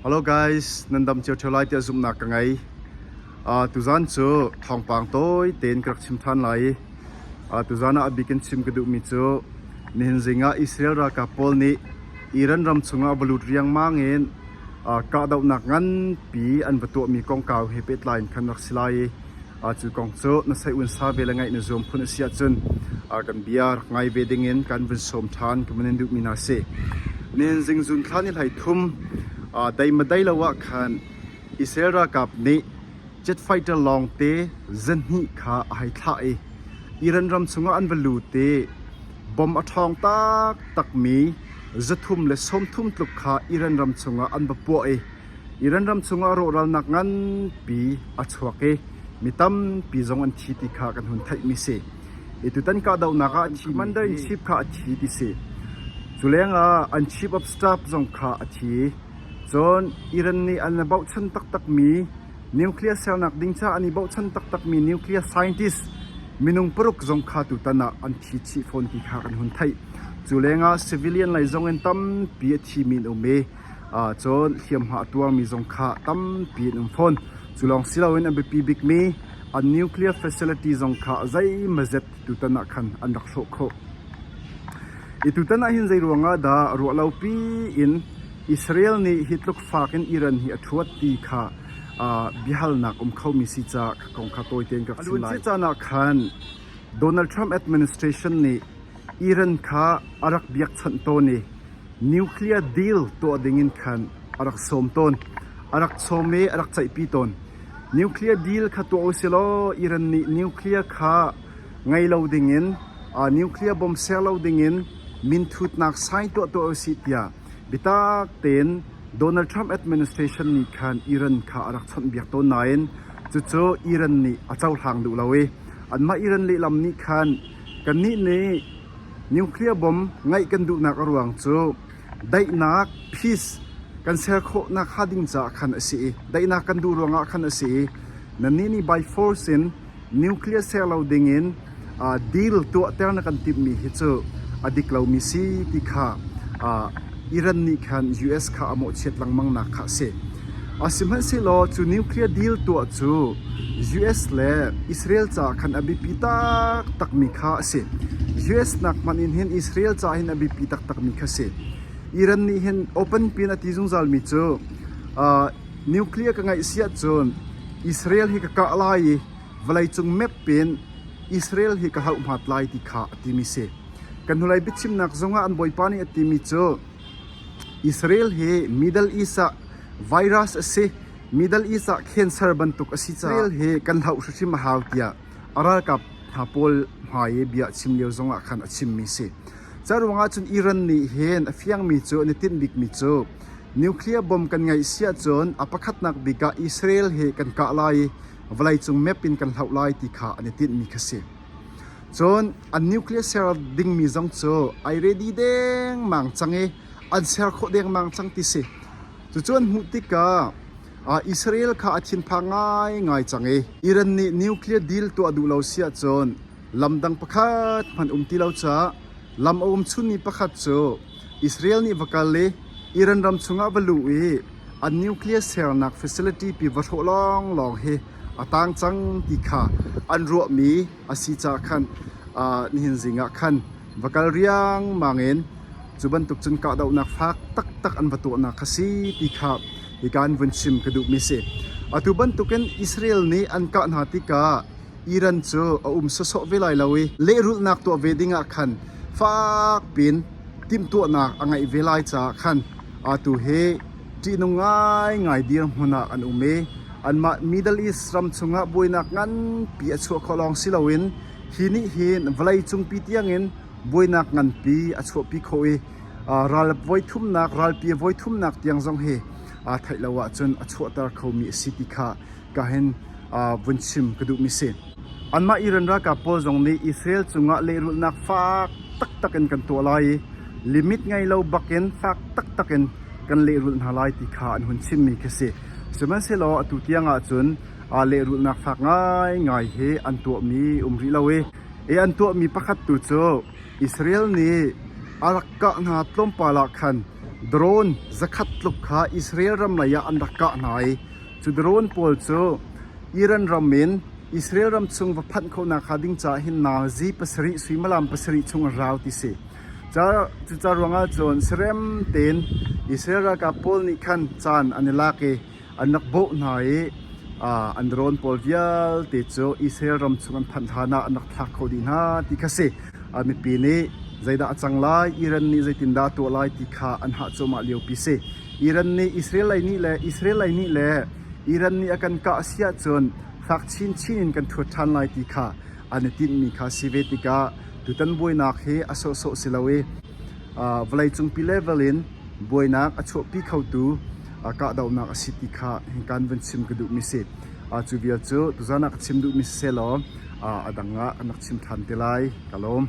Hello guys, nan dam cio ṭheo lai tiah zumhnak ka ngei. Tuzan cu thawngpang tawi tein ka rak chim ṭhan lai i tuzan ah a bik in chim ka duhmi cu nihin zing ah Israel ralkap pawl nih Iran ram chungah va lut riangmang in kahdohnak nganpi an va tuahmi kongkau he pehtlai in khan rak si lai i Cu kong cu na seiun sa ve le ngaih na zuam phun a si ahcun kan bia rak ngai ve dingin kan vun sawm ṭhan ka vun in duhmi hna si. Nihin zingzun thla ni hlei thum dei lo ah khan Israel ralkap nih jet fighter lawngte zahnih kha a hei thlah i Iran ram chungah an va lut i bomb a ṭhawng taktakmi 330 tluk kha Iran ram chungah an va puah i Iran ram chungah rawhralnak nganpi a chuak i mi tampi zong an thi ti kha kan hun theihmi si. I tutan kahdohnak ah commander in chief kha a thi ti si. Cu lengah an chief of staff zong kha a thi. Cun Iran nih an i bochan taktakmi nuclear sernak ding caah an i bochan taktakmi nuclear scientist minung paruk zong kha tutan ah an thi chih fawn ti kha kan hun theih. Cu lengah civilian lei zong in tampi a thimi an um i Cun hliamhma a tuarmi zong kha tampi an um fawn. Cu lawng si loin a biapi bikmi an nuclear facility zong kha zeimazet tutan ah khan an rak hrawh khawh. I tutan ah hin zei ruangah dah ruahlopi in Israel nih hi tluk fak in Iran hi a ṭhuat ti kha biahalnak um khomi si caah kong kha tawi tein ka rak chim lai. caan ah khan Donald Trump administration nih Iran kha a rak biakchawnh tawn i nuclear deal tuah dingin khan a rak sawm tawn. A rak sawm i a rak ceihpi tawn. Nuclear deal kha tuah usilaw Iran nih nuclear kha ngei lo dingin nuclear bomb ser lo dingin minthutnak sign tuah tuah usih tiah biatak tein Donald Trump administration nih khan Iran kha a rak chawnhbiak tawn nain cucu Iran nih a cohlang duh lo i anmah Iran lehlam nih khan kannih nih Nuclear bomb ngeih kan duhnak a ruang cu daihnak peace kan ser khawhnak hnga ding caah khan a si i daihnak kan duh ruangah khan a si i nannih nih by force in nuclear ser lo dingin deal tuahter na kan timhmi hi cu a dik lomi si ti kha Iran nih khan US kha a mawhchiat lengmang nak kha a si. Sihmanhsehlaw cu nuclear deal tuah cu US le Israel caah khan a biapi taktakmi kha a si. US nak hmanh in hin Israel caah hin a biapi taktakmi kha a si. Iran nih hin open pin a ti zungzalmi cu nuclear ka ngeih si ahcun Israel hi ka kah lai i vawleicung map in Israel hi ka hloh hmat lai ti kha a timi si. Kan hnulei biachimnak zongah an bawipa nih a timi cu Israel hi Middle East ah virus a si. Middle East ah cancer bantuk a si caah Israel hi kan hloh hrimhrim a hau tiah a ralkap hna pawl hmai i bia a chim lio zongah khan a chimmi si. Ca ruangah cun Iran nih hin a fiangmi cu an i tinh bikmi cu nuclear bomb kan ngeih si ahcun a pakhatnak bik ah Israel hi kan kah lai i vawleicung map in kan hloh lai ti kha an i tinhmi kha si. Cun an nuclear ser dingmi zong cu ai ready dengmang cang i an ser khawh dengmang cang ti si. Cucu an hmuh tikah Israel kha a thinphang ngaingai cang i Iran nih nuclear deal tuah duh lo si ahcun lam dang pakhat hmanh um ti lo caah lam a um chunmi pakhat cu Israel nih va kal i Iran ram chungah va luh i an nuclear sernak facility pi va hrawh lawnglawng hi a tang cang ti kha an ruahmi a si caah khan nihin zing ah khan va kal riangmang in cu bantuk cun kahdohnak fak taktak an va tuahnak kha si ti kha hika in vun chim ka duhmi si. Atu bantukin Israel nih an kah hna tikah Iran cu a um sawsawh ve lai lo i lehrulhnak tuah ve ding ah khan fak piin timhtuahnak a ngeih ve lai caah khan atu hi ṭihnung ngaingai dirhmun ah an um i anmah Middle East ram chungah buainak nganpi a chuah khawh lawng si loin hi nih hin vawleicung pi tiangin buainak nganpi a chuahpi khawh i ral voithumnak ralpi voithumnak tiang zong hi theih lo ahcun a chuahter khomi a si ti kha ka hin vun chim ka duhmi si. Anmah Iran ralkap pawl zong nih Israel cungah lehrulhnak fak taktak in kan tuah lai i limit ngei lo bakin fak taktak in kan lehrulh hna lai ti kha an hun chimmi khi si. Sihmanhsehlaw atu tiang ahcun lehrulhnak fak ngaingai hi an tuahmi um rih lo i an tuahmi pakhat tu cu Israel nih a rak kah hna tlawmpal ah khan Drone zakhat tluk kha Israel ram lei ah an rak kah hna i cu drone pawl cu Iran ram in Israel ram chung va phanh khawhnak hnga ding caah hin nazi pasarih suimilam pasarih chung a rau ti si. Cuca ruangah cun serem tein Israel ralkap pawl nih khan caan an i lak i an rak bawh hna i an drone pawl vialte cu Israel ram chung an phanh hlan ah an rak thlak kho dih hna ti kha si. Mipi nih zeidah a cang lai, Iran nih zeitindah a tuah lai ti kha an hah cuahmah liopi si. Iran nih Israel lei nih le Israel lei nih le Iran nih a kan kah a si ahcun fak chinchin in kan thuat ṭhan lai ti kha an i tinhmi kha si ve tikah tutan buainak hi a sawhsawh si lo i vawleicungpi level in buainak a chuahpi khotu kahdohnak a si ti kha hinkan vun chim ka duhmi si. Cu vial cu tuzan ah ka chim duhmi siseh law a dang ah kan rak chim ṭhan te lai. Ka lawm.